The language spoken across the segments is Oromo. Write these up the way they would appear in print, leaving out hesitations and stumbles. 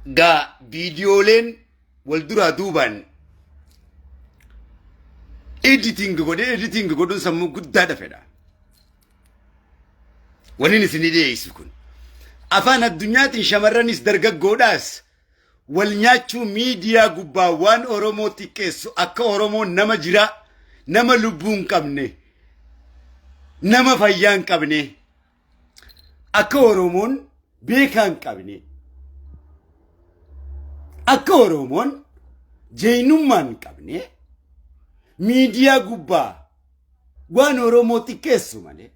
Gaa viidiyooleen wal duraa duubaan editing godhee editing godhuun sammuu guddaadha fedha. Wanni isin dhiyeessu kun afaan addunyaatiin shamarranis dargaggoodhaas wal nyaachuu miidiyaa gubbaa waan Oromoo xiqqeessu akka Oromoon nama jiraa nama lubbuu hin qabne nama fayyaa hin qabne akka Oromoon beekaa hin qabne akka Oromoon jeenyummaa hin qabne miidiyaa gubbaa waan Oromoo xiqqeessu malee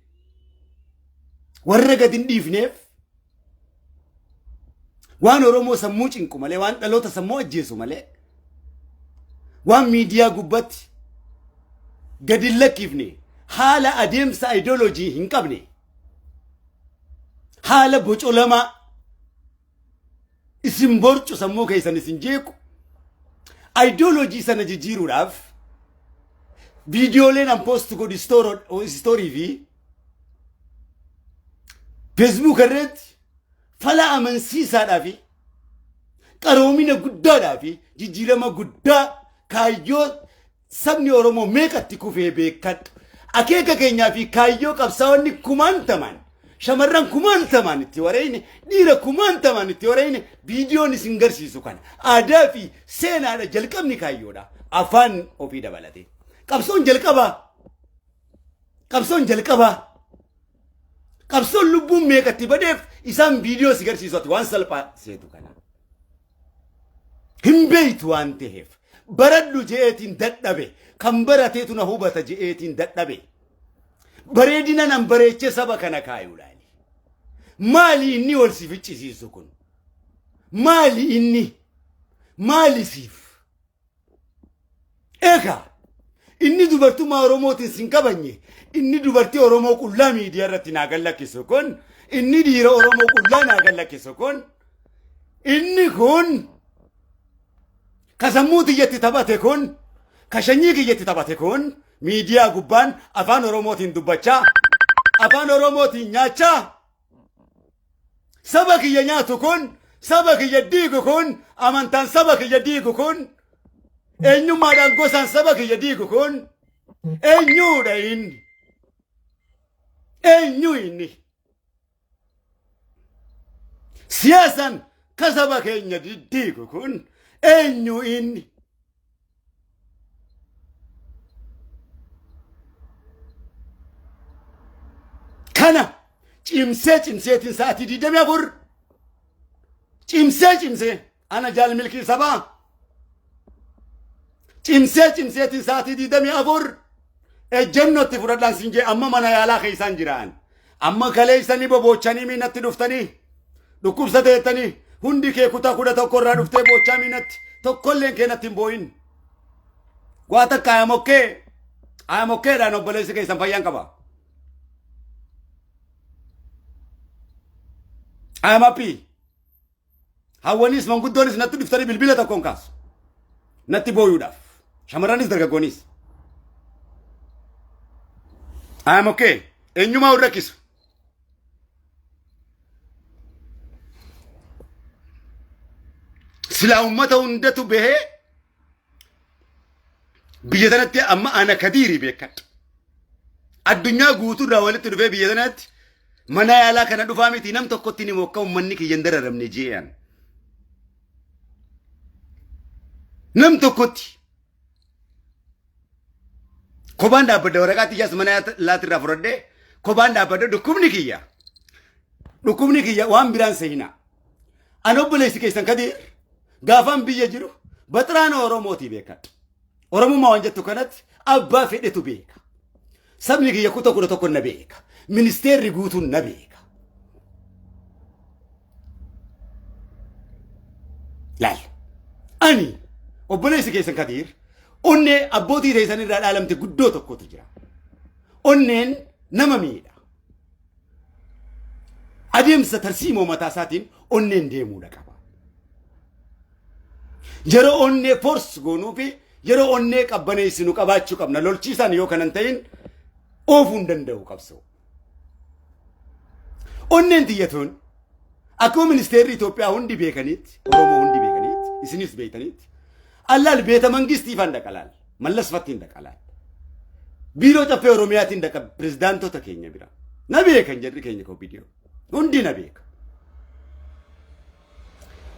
warra gad hin dhiifneef waan Oromoo sammuu cinqu malee waan dhaloota sammuu ajjeesu malee waan miidiyaa gubbatti gad hin lakkifne haala adeemsa ayidooloojii hin qabne haala bocolamaa isin borcu sammuu keessan isin jeequ ayidooloojii sana jijjiiruudhaaf viidiyooleen an poost godhu istoorii fi feesbuuk irratti fala amansiisaadhaa fi qaroomina guddaadhaa fi jijjiirama guddaa kaayyoo sabni Oromoo meeqatti kufee beekadhu. Akeeka keenyaa fi kaayyoo qabsaa'onni kumaantamaan shamarran kumaantamaan itti wareeyne dhiira kumaantamaan itti wareeyne viidiyoon isin garsiisu kana aadaa fi seenaadha jalqabni kaayyoodha afaan ofii dabalate. Qabsoon jalqabaa qabsoon jalqabaa qabsoon lubbuun meeqatti badeef isaan viidiyoo si garsiisu ati waan salphaa seetu kana. Hin beeytu waan ta'eef baradhu je'eetiin dadhabe kan barateetu na hubata je'eetiin dadhabe. Bareedina nan bareechee saba kana kaayu laali. Maali inni wal si ficcisiisu kun? Maali inni? Maali siif? Egaa inni dubartummaa Oromootiin sin kabajne inni dubartii Oromoo qullaa miidiyaa irratti naa gallakkisu kun inni dhiira Oromoo qullaa naa gallakkisu kun inni kun ka sammuu tiyyatti taphate kun ka shanyii kiyyatti taphate kun miidiyaa gubbaan afaan Oromootiin dubbachaa afaan Oromootiin nyaachaa Saba kiyya nyaatu kun, saba kiyya diigu kun, amantaan saba kiyya diigu kun, eenyummaadhaan gosaan saba kiyya diigu kun, eenyuudha inni? Eenyu inni? Siyaasaan ka saba keenya diddiigu kun eenyu inni? Kana cimsee cimseetiin sa'aatii 24 cimsee cimsee ana jaal milkii sabaa cimsee cimseetiin sa'aatii 24 ejjennootti fudhadhaan siin jee amma mana yaalaa keessaan jiraan amma kaleessanii boboochanii miinatti dhuftanii dhukkubsate jettanii hundi kee kutaa 11 irraa dhuftee boochaa miinatti tokkolleen kee natti hin boo'in. Waa takka ayamokkee ayamokkeedhaan obboleessi keessan fayyaan qaba. I am happy. Hawwanis manguddoonis natti dhuftanii bilbila tokkoon kaasu. Natti booyuudhaaf. Shamarranis dargaggoonis. I am okay. Eenyumaa hin rakkisu. Silaa uummata hundatu bahee biyya tanatti amma ana kadiiri beekadha. Addunyaa guutuurraa walitti dhufee biyya tanatti mana yaalaa kana dhufaa miti nam tokkotti ni mokka uummanni kiyya hin dararamne jee'an. Nam tokkotti Kophaan dhaabbadha waraqaa xiyyaas mana laatirraa fudhadhee kophaan dhaabbadha dhukkubni kiyya. Dhukkubni kiyya waan biraan seenaa. Ani obboleessi keessan kadiir gaafaan biyya jiru baxiraana Oromootii beekadha. Oromummaa waan jettu kanatti abbaa fedhetu beeka. Sabni kiyya kuta 11 na beeka. Ministeerri guutuun na beeka. Laal. Ani obboleessi keessan kadiir onnee abbootii teessan irraa dhaalamte guddoo tokkotu jira. Onneen nama miidha. Adeemsa tarsiimoo mataa isaatiin onneen deemuudha qaba. Yeroo onnee force goonuu fi yeroo onnee qabbaneessinu qabaachuu qabna. Lolchiisaan yoo kanan ta'in oofuu hin danda'u qabsoo. Onneen tiyyatuun Akkuma ministeerri Itoophiyaa hundi beekanitti, Oromoo hundi beekanitti, isinis beektanitti, allaal beeta mangistiifan dhaqa laal. Mallas fattiin dhaqa laal. Biiroo Caffee Oromiyaatiin dhaqa pirezidaantota keenya bira. Na beekan jarri keenya koo viidiyoo. Hundi na beeka.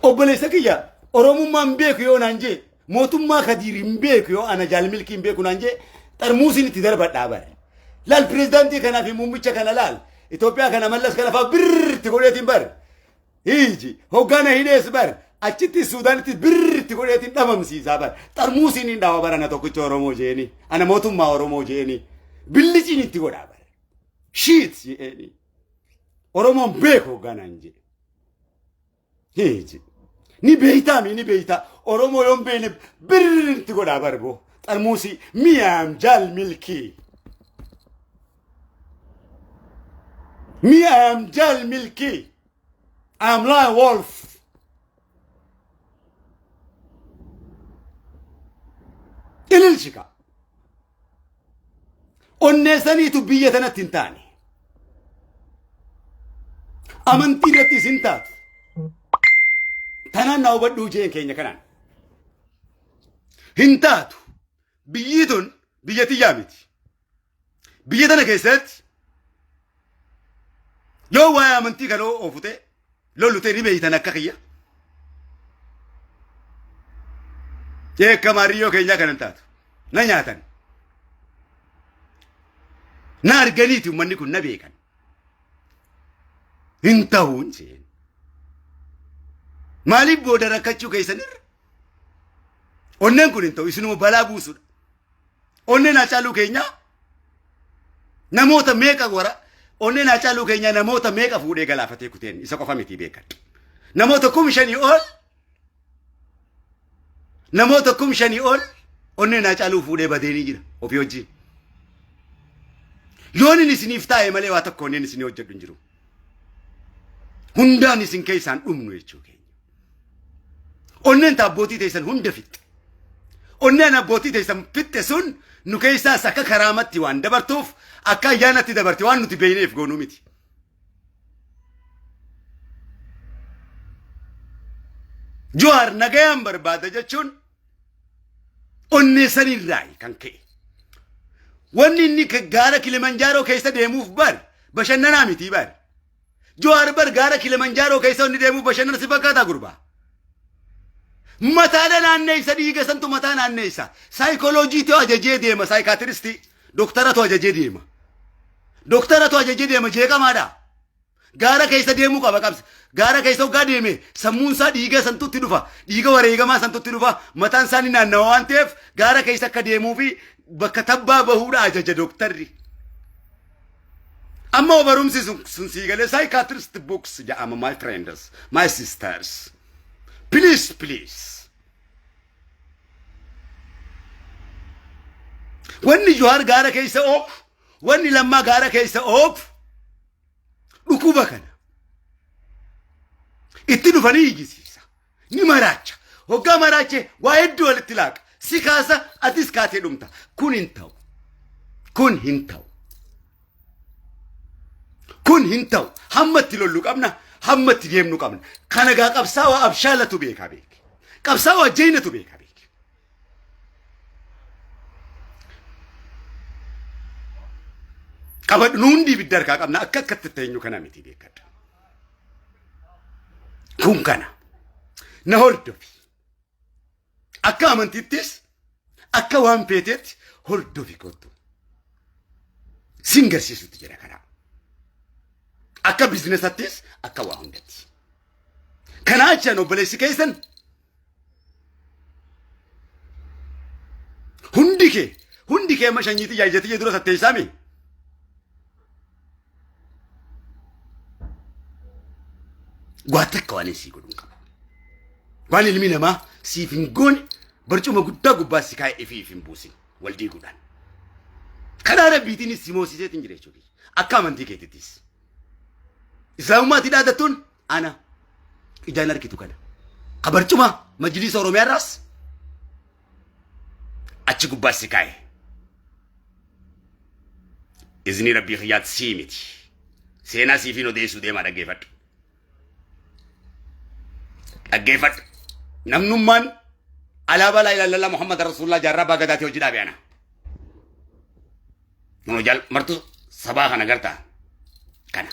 Obboleessa kiyya, Oromummaan beeku yoo naan jee, mootummaa Kadiir hin beeku yoo ana Jaalmilkii hin beeku naan jee, xarmuusiin itti darbadhaa bare. Laal, pirezidaantii kanaa fi muummicha kana laal. Itoophiyaa kana Mallas kana fa'aa birritti godheetiin bare. Hiiji hoggaana hidhees bar achitti Suudaanitti birritti godheetiin dhabamsiisaa bar. Xarmuusiin hin dhawa bara ana tokkicha Oromoo jeeni. Ana mootummaa Oromoo jeeni. Billiciin itti godhaa bare. Shiit jeeni. Oromoon beeku hoggaanaan jee. Hiiji. Ni beeytaa mi ni beeytaa. Oromoo yoon beekne birritti godhaa barboo. Xarmuusii mi'aam Jaal Milkii. Me, I am Jal Milki. I am Lion Wolf. Ililchika. Onneessaniitu biyya tanatti hin taane. Amantii irratti isin taatu. Tanaan na hubadhuu jeen keenya kanaan. Hin taatu. Biyyi tun biyya tiyyaa miti. Biyya tana keessatti yoo waa'ee amantii kana oofute lolute ni beeytan akka kiyya. Eekka maariyyoo keenyaa kanan taatu. Na nyaatan. Na arganiiti uummanni kun na beekan. Hin ta'uun jeen. Maaliif booda rakkachuu keessanirra? Onneen kun hin ta'u, isinuma balaa buusudha. Onneen Haacaaluu keenyaa namoota meeqa wara onneen Haacaaluu keenyaa namoota meeqa fuudhee galaafatee kuteen isa qofa miti beekadhu. Namoota 5,000 ol, namoota 5,000 ol onneen Haacaaluu fuudhee badeenii jira ofii wajjin. Yoon inni isiniif taa'e malee waa tokko onneen isinii hojjedhu hin jiru. Hundaan isin keessaan dhumnu jechuu keenya. Onneen abbootii teessan hunda fixxe. Onneen abbootii teessan fixxe sun nu keessaas akka karaamatti waan dabartuuf, akka ayyaanatti dabarte waan nuti beeyneef goonuu miti. Jawaar nagayaan barbaada jechuun onnee sanirraayi kan ka'e. Wanni inni gaara Kilimanjaaroo keessa deemuuf bar bashannanaa miti bar. Jawaar bar gaara Kilimanjaaroo keessa inni deemuuf bashannana si fakkaataa gurbaa? Mataadha naanneessa, dhiiga santu mataa naanneessa. Saayikooloojiitu ajajee deema, psychiatristii. Doktaratu ajajee deema. Doktaratu ajajee deema, jeeqamaadha. Gaara keessa deemuu qaba qabsa. Gaara keessa hoggaa deeme sammuun isaa dhiiga santutti dhufa. Dhiiga wareegamaa santutti dhufa. Mataan isaa ni naannawa waan ta'eef gaara keessa akka deemuu fi bakka tabbaa bahuudha ajaja doktarri. Amma barumsi sun sii galee psychiatrist books jedhama, my friends, my sisters. Please, please. Wanni Jawaar gaara keessa oofu, wanni Lammaa gaara keessa oofu dhukkuba kana. Itti dhufanii iyyisiisa. Ni maraacha. Hoggaa maraache waa hedduu walitti laaqa. Si kaasa, atis kaatee dhumta. Kun hin ta'u. Kun hin ta'u. Kun hin ta'u. Hamma itti lollu qabna. Hamma itti deemnu qabna. Kana gaa qabsaawaa abshaalatu beekaa beeke. Qabsaawaa jeenatu beekaa beeke. Qabadhu, nu hundi ibidda harkaa qabna, akka akkatti teenyu kana miti beekadha. Kun kana. Na hordofi. Akka amantiittis akka waan feeteetti hordofi kottu. Sin garsiisutti jira karaa. Akka businessattis akka waa hundatti. Kanaa achaan obboleessi keessan hundi kee amma sanyii xiyyaa ija xiyya dura tatteessaami. Waa takka waan sii godhu hin qabu. Waan ilmi namaa siif hin goone barcuma guddaa gubbaa si kaa'e ifii if hin buusin wal diiguudhaan. Karaa rabbiitiinis si moosiseetiin jira jechuudha. Akka amantii keetittis. Islaamummaatti dhaadattuun ana ijaan argitu kana. Ka barcuma majliisa Oromiyaa irraas achi gubbaa si kaa'e. Izni rabbii kiyyaatti sii miti. Seenaa siifiin odeessuu deemaa, dhaggeeffadhu. Dhaggeeffadhu. Namnummaan alaabaa laa ilaaha illallah Muhammad Rasulullah jaarraa abbaa gadaatii hojii dhaabe ana. Nunu jaal martu sabaa kana gartaa kana.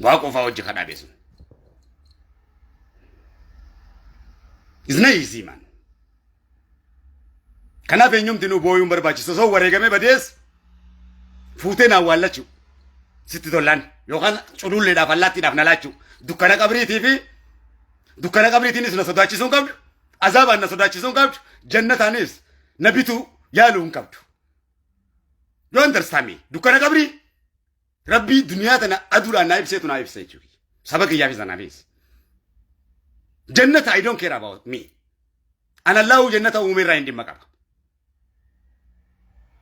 Waa qofaa hojii ka dhaabe sun. It's not easy, man. Kanaaf eenyumti nu booyuun barbaachisu osoo wareegamee badees fuutee na awwaallachuu sitti tollaan yookaan cululleedhaaf allaattiidhaaf na laachuu dukkana qabriitii fi dukkana qabriitiinis na sodaachisuu hin qabdu, azaabaan na sodaachisuu hin qabdu, jannataanis na bituu yaaluu hin qabdu. You understand me? Dukkana qabrii rabbii duniyaa tana aduudhaan naa ibseetu naa ibsa jechuudha. Saba kiyyaafis anaafis. Jannata, I don't care about me. Ana Allahu jannata uume irraa hin dhimma qaba.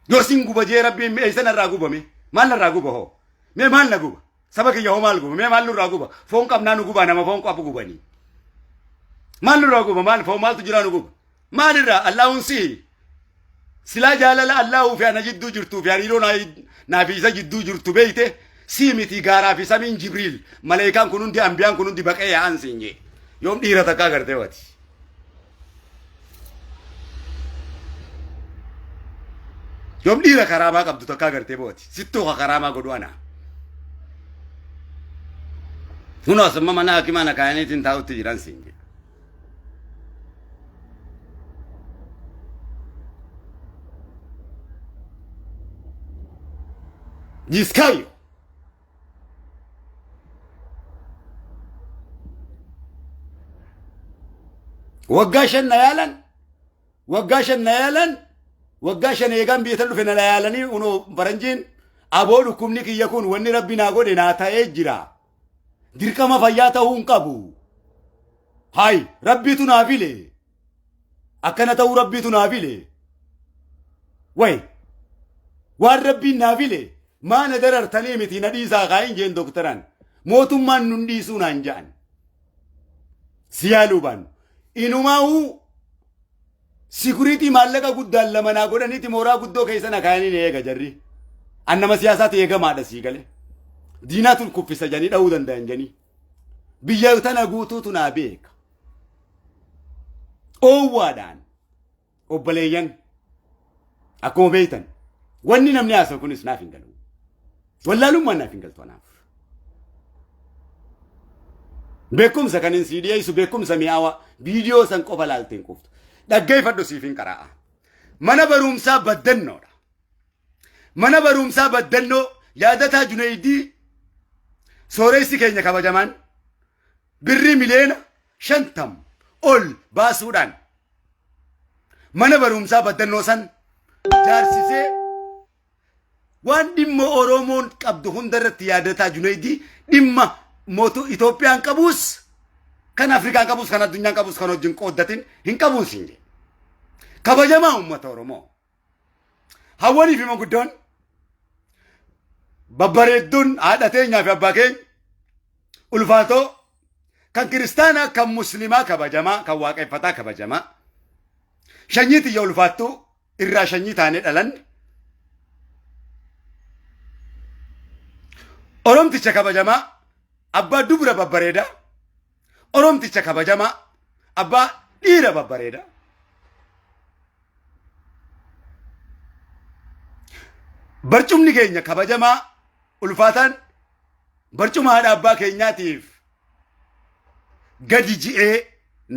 Yoo sin guba jee rabbiin mee eessa narraa gubame? Maal narraa guba hoo? Mee maal na guba? Saba kiyya hoo maal guba? Mee maal nurraa guba? Foon qabnaa nu gubaa, nama foon qabu gubanii. Maal nurraa guba? Maal foon maaltu jiraa nu guba? Maalirraa Allahun sihi? Silaa jaalala Allahuu fi ana jidduu jirtuu fi hariiroo naa fi isa jidduu jirtu beeyte, sii miti gaaraa fi samiin, Jibriil, maleekaan kun hundi, ambiyaan kun hundi baqee yaa'an siin jee. Yoom dhiira takkaa gartee wati? Yoom dhiira karaamaa qabdu takkaa gartee booti? Sittuu ka karaamaa godhu ana. Kun asumma mana hakimaa na kaayaniitiin taa'utti jiran siin jedhe. Jiskaayo. Waggaa 5 na yaalan, waggaa 5 na yaalan, waggaa 5 eegaan biyya tan dhufe na yaalanii, unoo faranjiin aboo dhukkubni kiyya kun wanni rabbi naa godhe naa ta'ee jira. Dirqama fayyaa ta'uu hin qabu. Hayi, rabbiitu naa file. Akkana ta'uu rabbiitu naa file. Wayi, waan rabbiin naa file maa na darartanii miti, na dhiisaa kaayin jeen doktaraan. Mootummaan nun dhiisuu naan ja'an. Si yaaluu baannu. Inumaa'uu sikuriitii maallaqa guddaan lama naa godhaniiti mooraa guddoo keessa na kaayanii na eega jarri. An nama siyaasaati, eegamaadha sii galee. Diinaatu kuffisa janii dha'uu danda'an janii. Biyya tana guutuutu naa beeka. Oowwaadhaan obboleeyyan, akkuma beektan, wanni namni haasa'u kunis naaf hin galu. Wallaalummaan naaf hin galtu anaaf. Beekumsa kan hin sii dhiyeessu beekumsa mi'aawaa, viidiyoo san qofa laaltee hin quuftu. Dhaggeeffadhu, siif hin qaraa'a. Mana barumsaa Baddannoodha. Mana barumsaa Baddannoo Yaadataa Junaydii sooressi keenya kabajamaan birrii miliyoona 50 ol baasuudhaan mana barumsaa Baddannoo san jaarsisee, waan dhimma Oromoon qabdu hunda irratti Yaadataa Junaydii dhimma mootu Itoophiyaan qabus, kan Afrikaan qabus, kan addunyaan qabus kan wajjin qooddatin hin qabuun siin jedhe. Kabajamaa uummata Oromoo. Hawwanii fi manguddoon babbareedduun, haadha teenyaa fi abbaa keenya ulfaatoo, kan kiristaanaa, kan muslimaa kabajamaa, kan waaqeffataa kabajamaa, shanyii tiyya ulfaattuu irraa shanyii taanee dhalanne, Oromticha kabajamaa abbaa dubra babbareedaa, Oromticha kabajamaa abbaa dhiira babbareedaa, barcumni keenya kabajamaa ulfaataan barcuma haadha abbaa keenyaatiif gadi ji'ee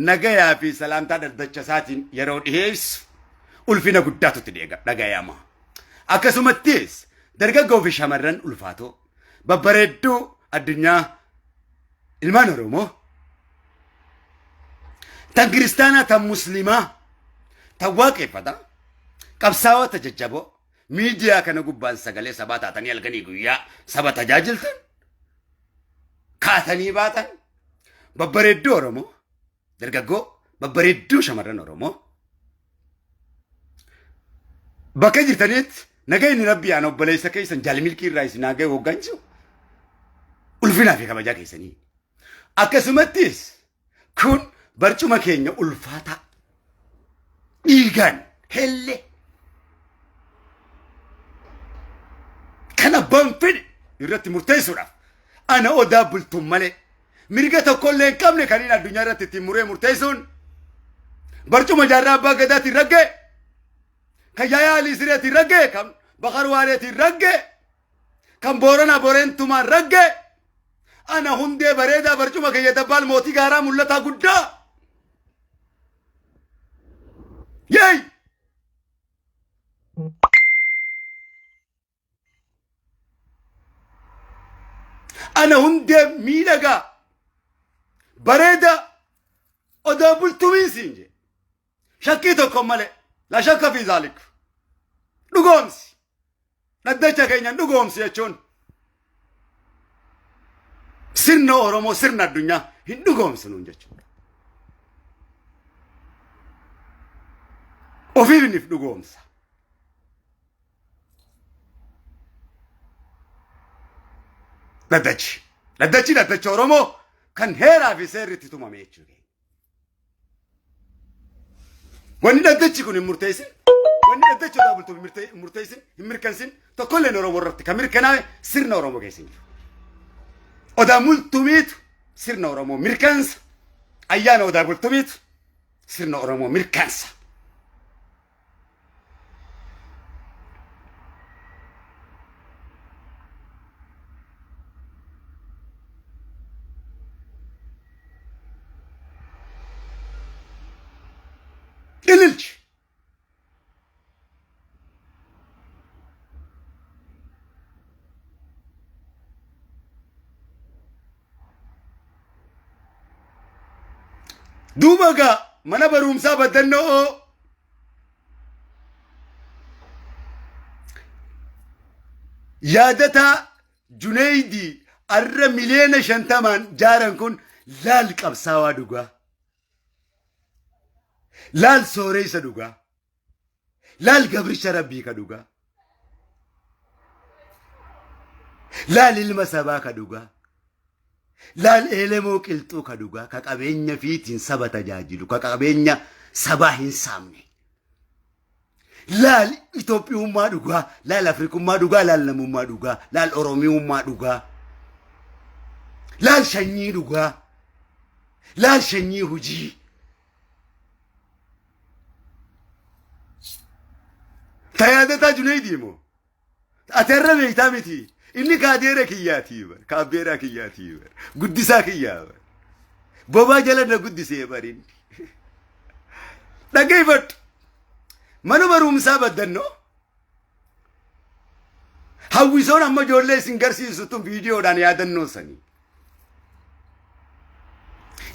nagayaa fi salaamtaa dhaddacha isaatiin yeroo dhiheessu ulfina guddaatu itti dhagayama. Akkasumattis dargaggoo fi shamarran ulfaatoo babbareedduu addunyaa, ilmaan Oromoo tan kiristaanaa, tan muslimaa, tan waaqeffata, qabsaa'ota jajjaboo miidiyaa kana gubbaan sagalee sabaa taatanii halkanii guyyaa saba tajaajiltan, kaatanii baatan, babbareedduu Oromoo dargaggoo, babbareedduu shamarran Oromoo, bakka jirtanitti nagayni rabbii aan obboleessa keessan jaalmilkii irraa isin haa ga'e hogganchu ulfinaa fi kabajaa keessanii. Akkasumattis kun barcuma keenya ulfaataa dhiigaan helle kan abbaan fedhe irratti murteessuudhaaf ana Odaa Bultuun malee Mirga tokkollee hin qabne kan inni addunyaa irratti ittiin muree murteessuun barcuma Jaarraa Abbaa Gadaatiin ragga'e, kan Yaayaa Alii Sireetiin ragga'e, kan Bakar Waareetiin ragga'e, kan Booranaa Boreentumaan ragga'e. Ana hundee bareedaa barcuma kiyya dabbaal mootii gaaraa mul'ataa guddaa. Yeey! Ana hundee miidhagaa bareedaa Odaa Bultumiin siin jee. Shakkii tokko malee. La shakka fi zaalik. Dhugoomsi. Dhaddacha keenyan dhugoomsi jechuun sirna Oromoo, sirna addunyaa hin dhugoomsinuun jechuudha. Ofiif inni dhugoomsa. Dhaddachi. Dhaddachi dhaddacha Oromoo kan heeraa fi seerri itti tumame jechuudha. Wanni dhaddachi kun hin murteessin, wanni dhaddachi Odaa Bultuu hin murteessin, hin mirkansin tokkolleen Oromoo irratti kan mirkanaa'e sirna Oromoo keessa hin jiru. Odaa Bultumiitu sirna Oromoo mirkansa. Ayyaana Odaa Bultumiitu sirna Oromoo mirkansa. Ililchi. Duuba gaa mana barumsaa Baddannoo Yaadataa Juneeydii arra 50,000,000 jaaran kun laal qabsaawaa dhugaa. Laal sooreessa dhugaa. Laal gabricha rabbii ka dhugaa. Laal ilma sabaa ka dhugaa. Laal Eelemoo Qilxuu ka dhugaa, ka qabeenya fiitiin saba tajaajilu, ka qabeenya sabaa hin saamne. Laal Itoophiyummaa dhugaa, laal Afrikummaa dhugaa, laal namummaa dhugaa, laal Oromiyummaa dhugaa. Laal shanyii dhugaa. Laal shanyii hujii. Ta Yaadataa Junaydii moo? Ati har'a beektaa miti. Inni kaadeera kiyyaatii bar. Kaabbeeraa kiyyaatii bar. Guddisaa kiyyaa bar. Bobaa jala na guddisee bar inni. Dhaggeeffadhu. Mana barumsaa Baddannoo. Hawwisoon amma ijoollee isin garsiisu tun viidiyoodhaan yaadannoo sanii.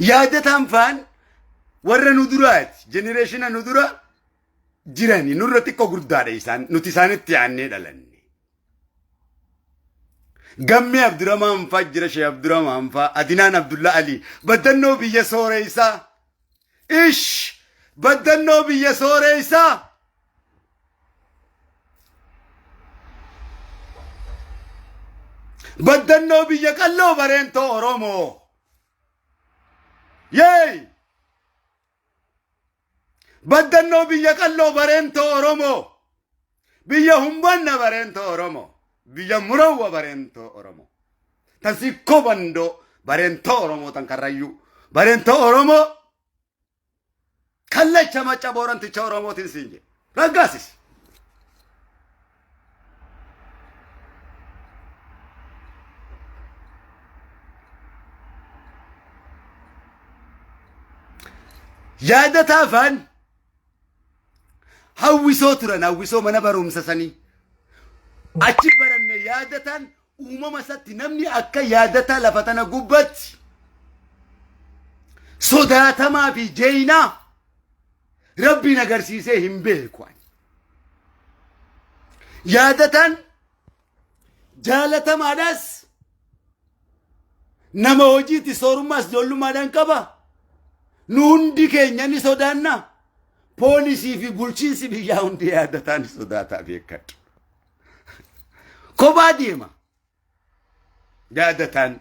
Yaadataan faan warra nu duraati. Jenereeshina nu dura jirani, nurra xiqqoo guddaadha isaan, nuti isaanitti aannee dhalanne. Gammee Abduramaan faa jira, Shee Abduramaan faa, Adinaan Abdulla Ali, Baddannoo biyya sooreessaa. Ish! Baddannoo biyya sooreessaa. Baddannoo biyya qalloo bareentoo Oromoo. Yeey! Baddannoo biyya qalloo bareentoo Oromoo. Biyya humbanna bareentoo Oromoo. Biyya murawwa bareentoo Oromoo. Tan sikkoo bandoo bareentoo Oromoo, tan Karrayyuu bareentoo Oromoo. Kallacha Macca Booranticha Oromootiin siin jedhe. Raggaasis. Yaadataa afaan hawwisoo turan, hawwisoo mana barumsa sanii. Achi baranne. Yaadataan uumama isatti namni akka Yaadataa lafa tana gubbatti sodaatamaa fi jeeyinaa Rabbiin agarsiisee hin beeku ani. Yaadataan jaalatamaadhaas, nama hojiitti soorummaas ijoollummaadhaan qaba. Nu hundi keenya ni sodaanna. Poolisii fi bulchiinsi biyyaa hundi Yaadataa ni sodaataa, beekadhu. Kophaa deema. Yaadataan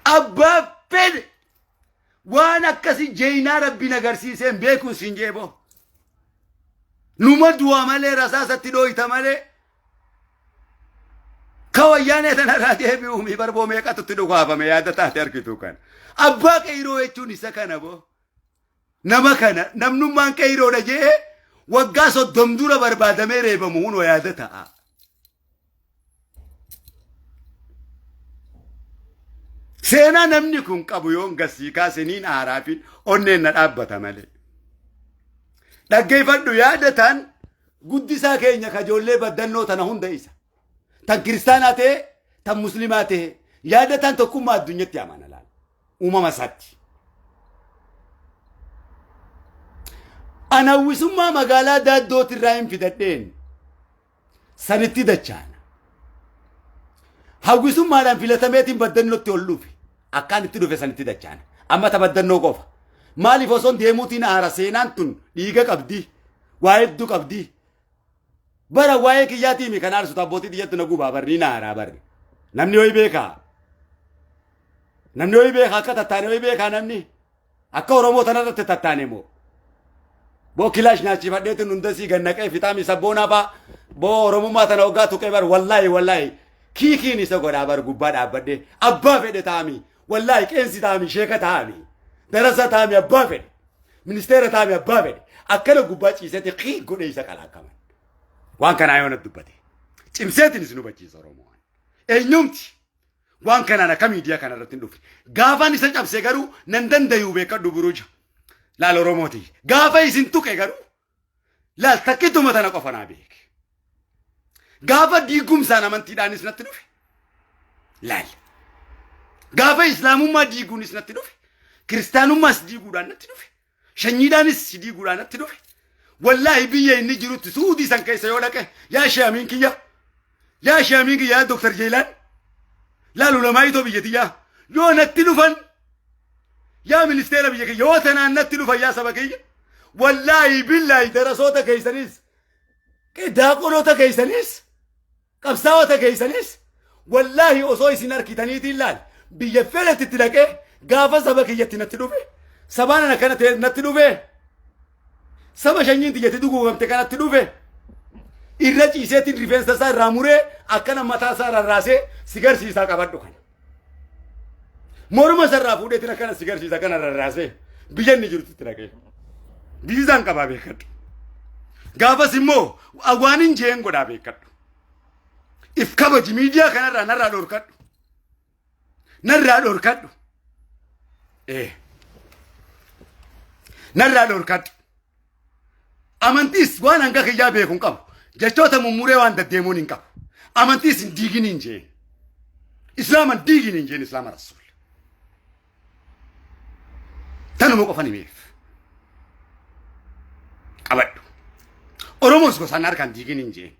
abbaa fedhe waan akkasii jeeyinaa Rabbiin agarsiisee hin beekuun siin jeeboo. Numa du'a malee, rasaasatti dhooyta malee. Ka wayyaanee tanarraa deebi'uumi barboo meeqatu itti dhukaafame yaada taate argitu kana. Abbaa qeyroo jechuun isa kana boo. Nama kana namnummaan qeyroodha jee waggaa 30 dura barbaadamee reebamu hunoo yaada ta'a. Seenaa namni kun qabu yoon gassii kaase niin aaraa fi onneen na dhaabbata malee. Dhaggeeffadhu yaadataan guddisaa keenya kajoollee baddannoo tana hunda isa. Tan kiristaanaa ta'e tan muslimaa ta'e yaadataan tokkummaa addunyatti amana laala. Uumama isaatti. An hawwisummaa magaalaa Daaddootirraa hin fidadheen sanitti dachaana. Hawwisummaadhaan filatameetiin baddannotti ol dhufe. Akkaan itti dhufe sanitti dachaana. Amma ta baddannoo qofa. Maaliif osoon deemuutiin aara seenaan tun dhiiga qabdi. Waa hedduu qabdi. Bara waa'ee kiyyaatii mi kan aarsu abbootii tiyyattu na gubaa barri na aaraa barri. Namni ho'i beekaa. Namni ho'i beekaa akka tattaane ho'i beekaa namni. Akka Oromoo tanarratti tattaane moo. Boo kilaash nyaachifadheetiin hundasii gannaqee fixaami sabboonaa faa boo Oromummaa tana hoggaa tuqee bar wallaahi wallaahi kiikiin isa godhaa bar gubbaa dhaabbadhee abbaa fedhe taami wallaahi qeensi taami sheeka taami darasa taami abbaa fedhe ministeera taami abbaa fedhe akkana gubbaa ciiseeti kiik godhee isa qalaaqaman waan kanaa yoo na dubbate cimseetiin isin hubachiisa Oromoon eenyumti waan kanaan akka miidiyaa kana irratti hin dhufne. Gaafaan isa cabse garuu nan dandayuu beekadhu buruja. Laal Oromooti. Gaafa isin tuqe garuu laal takkituma tana qofa naa beeke. Gaafa diigumsaan amantiidhaanis natti dhufe. Laal. Gaafa islaamummaa diiguunis natti dhufe. Kiristaanummaas diiguudhaan natti dhufe. Shanyiidhaanis si diiguudhaan natti dhufe. Wallaahi biyya inni jirutti Suudii san keessa yoo dhaqe yaa shee amiin kiyya. Yaa shee amiin kiyya yaa Dooktar Jeelaan. Laal ulamaa itoo biyya tiyyaa. Yoo natti dhufan yaa ministeera biyya kiyya yoo tanaan natti dhufan yaa saba kiyya. Wallaahi billaahi darasoota keessanis daaqonoota keessanis Qabsaa'ota keessanis wallaahi osoo isin arkitaniitiin laal biyya fedhetti itti dhaqee gaafa saba kiyyatti natti dhufe sabaan ana kana ta'e natti dhufe saba shanyiin tiyyatti duguugamte kanatti dhufe irra ciiseetiin rifeensa isaa irraa muree akkana mataa isaa rarraasee si garsiisaa qabadhu kana. Morma isarraa fuudheetiin akkana si garsiisa kana rarraasee biyya inni jirutti itti dhaqee. Viizaan qabaa beekadhu. Gaafas immoo waan hin jeen godhaa beekadhu. If kabaji miidiyaa kanarraa narraa dhorkadhu. Narraa dhorkadhu. Ee. Narraa dhorkadhu. Amantiis waan hanga kiyyaa beeku hin qabu. Jechoota mummuree waan deddeemuun hin qabu. Amantiis hin diigin hin jeen. Islaama hin diigin hin jeen Islaama Rasuul. Tanuma qofan himeef. Qabadhu. Oromoos gosaan harkaan diigin hin jeen.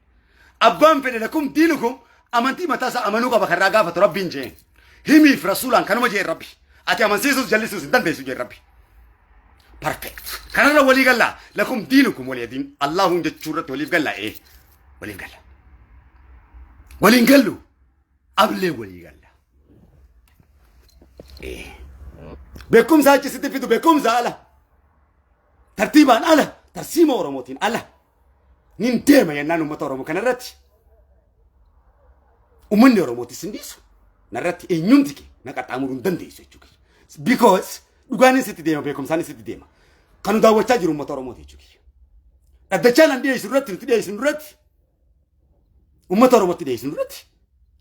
Abbaan fedhe lakum diinukum amantii mataa isaa amanuu qaba karraa gaafatu rabbiin jeen. Himiif rasuulaan kanuma jeen rabbi. Ati amansiisuus jallisuus hin dandeessu jeen rabbi. Perfect. Kanarra walii gallaa. Lakum diinukum walii diin. Allahuun jechuu irratti waliif gallaa ee. Waliif galla. Waliin gallu. Ablee walii galla. Ee. Beekumsa achi sitti fidu beekumsa ala. Tartiibaan ala. Tarsiima Oromootiin ala. Nin deema yennaan uummata Oromoo kanarratti. Uummanni Oromootis hin dhiisu. Narratti eenyumti kee na qaxxaamuruu hin dandeessu jechuudha. Because dhugaanis itti deema beekumsaanis itti deema. Kan nu daawwachaa jiru uummata Oromooti jechuudha. Dhaddachaan an dhiyeessu irratti nuti dhiyeessu irratti uummata Oromootti dhiyeessu irratti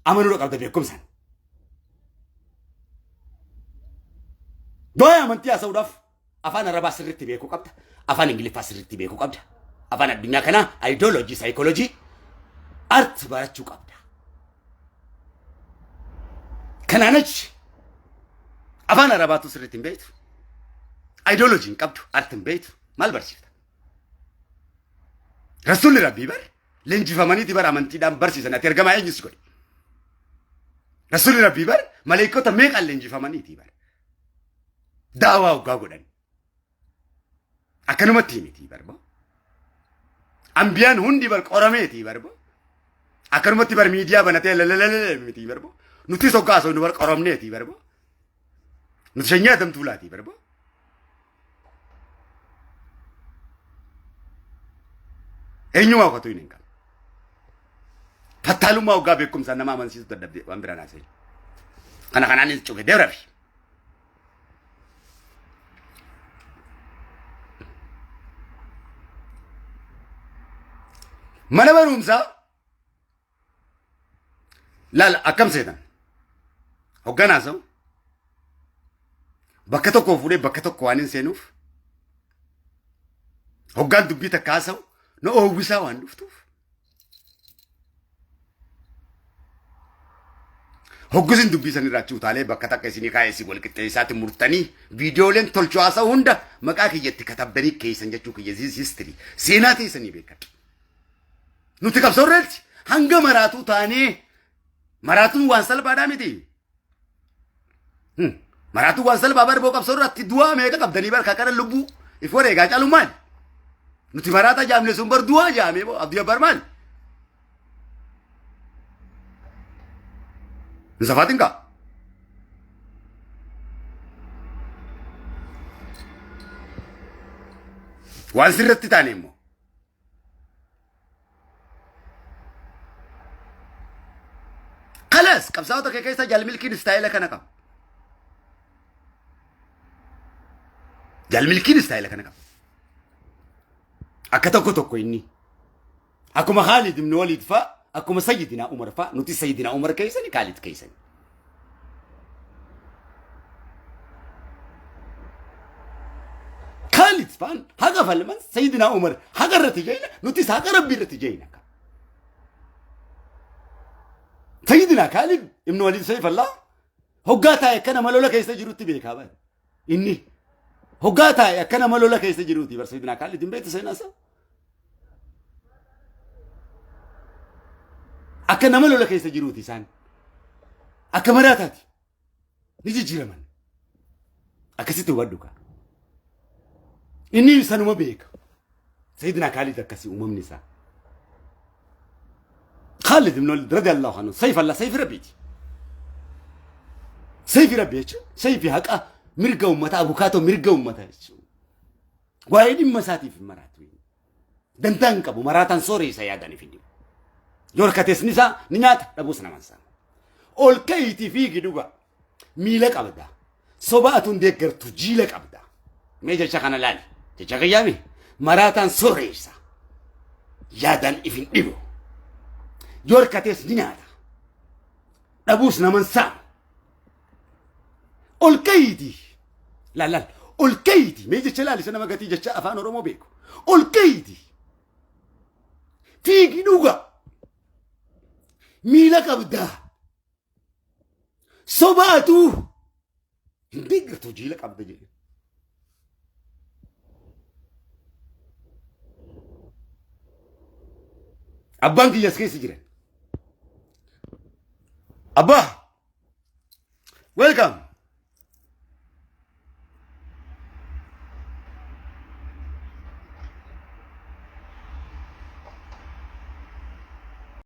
amanuudha qabda beekumsaan. Waa'ee amantii haasa'uudhaaf afaan Arabaa sirriitti beekuu qabda. Afaan Ingiliffaa sirriitti beekuu qabda. Afaan addunyaa kanaa ayidooloojii, saayikooloojii, art barachuu qabda. Kanaan achi afaan Arabaatu sirriitti hin beektu. Ayidooloojii hin qabdu, art hin beektu. Maal barsiifta? Rasuulli Rabbii bar leenjifamaniiti bar amantiidhaan barsiisan ati ergamaa eenyu si godhe? Rasuulli Rabbii bar maleekota meeqaan leenjifamaniiti bar? Daawaa hoggaa godhan. Akkanumatti miti barbo. Ambiyaan hundi bar qorameeti barbo. Akkanumatti bar miidiyaa banatee lalalala miti barbo. Nutis hoggaa haasofnu bar qoramneeti barbo. Nuti sanyii adamtuu laati barbo. Eenyumaa qotuu hin qabne. Hattaalummaa hoggaa beekumsaan nama amansiisuu dadhabde waan biraan haasa'e. Kana kanaan cufe deebrafi. Mana barumsaa laala akkam seetan hoggaan haasa'u bakka tokko fuudhee bakka tokko waan hin seenuuf hoggaan dubbii takka haasa'u na oowwisaa waan dhuftuuf hoggusin dubbii san irraa achi utaalee bakka takka isinii kaa'ee isin wal qixxeessaatti murtanii viidiyooleen tolchuu haasa'u hunda maqaa kiyyatti katabdanii keessan jechuu kiyya this history seenaa teessanii beekadha. Nuti qabsoorreetti hanga maraatuu taanee maraatuun waan salphaadhaa miti. Maraatuu waan salphaa barboo qabsoorratti du'aa meeqa qabdanii barka kana lubbuu if wareegaa caalu maali? Nuti maraata jaamne sun bar du'aa jaamee boo abdii abbar maali? Hin safaatin kaa? Waan sirratti taane immoo. Kalas qabsaa'ota kee keessa jaalmilkiin istaayila kana qaba. Jaalmilkiin istaayila kana qaba. Akka tokko tokko inni. Akkuma Khaalid ibn Waliid fa'a, akkuma Sayyidinaa Umar fa'a, nuti Sayyidinaa Umar keessani Khaalid keessani. Khaalid fa'aan haqa falman Sayyidinaa Umar haqa irratti jeyna nutis haqa Rabbii irratti jeyna. Sayyidinaa Khaalid ibn Waliid Sayfallaa hoggaa taa'e akka nama lola keessa jirutti beekaa bara. Inni hoggaa taa'e akka nama lola keessa jiruuti bar Sayyidinaa Khaalid hin beektu seenaa isaa. Akka nama lola keessa jiruuti isaan. Akka maraataati. Ni jijjiiraman. Akkasitti hubadhu kaa. Inni sanuma beeka. Sayyidina Khaalid akkasii uumamni isaa. Khaalid ibn Walid radiyallahu anhu sayf Allah sayfi rabbiiti. Sayfi rabbi jechuun sayfi haqa mirga uummataa abukaatoo mirga uummataa jechuudha. Waa'ee dhimma isaatiif hin maraatu. Dantaa hin qabu maraataan sooree isa yaadaniif hin dhibu. Yoo harkatees ni isaa ni nyaata dhabuus nama hin saamu. Ol ka'iitii fiigi dhuga miila qabda. Soba atuun deeggartu jiila qabda. Mee jecha kana laali. Jecha kiyyaami maraataan sooree isa yaadaan if hin dhibu. Yoo harkatees ni nyaata. Dhabuus nama hin saamu. Ol ka'iitii laal laal ol ka'iitii mee jecha laal isa nama gatii jecha afaan Oromoo beeku. Ol ka'iitii fiigi dhuga miila qabdaa sobaatuu hin deeggartu jiila qabda jedhe. Abbaan kiyya as keessa jiran. Abbaa! Welcome!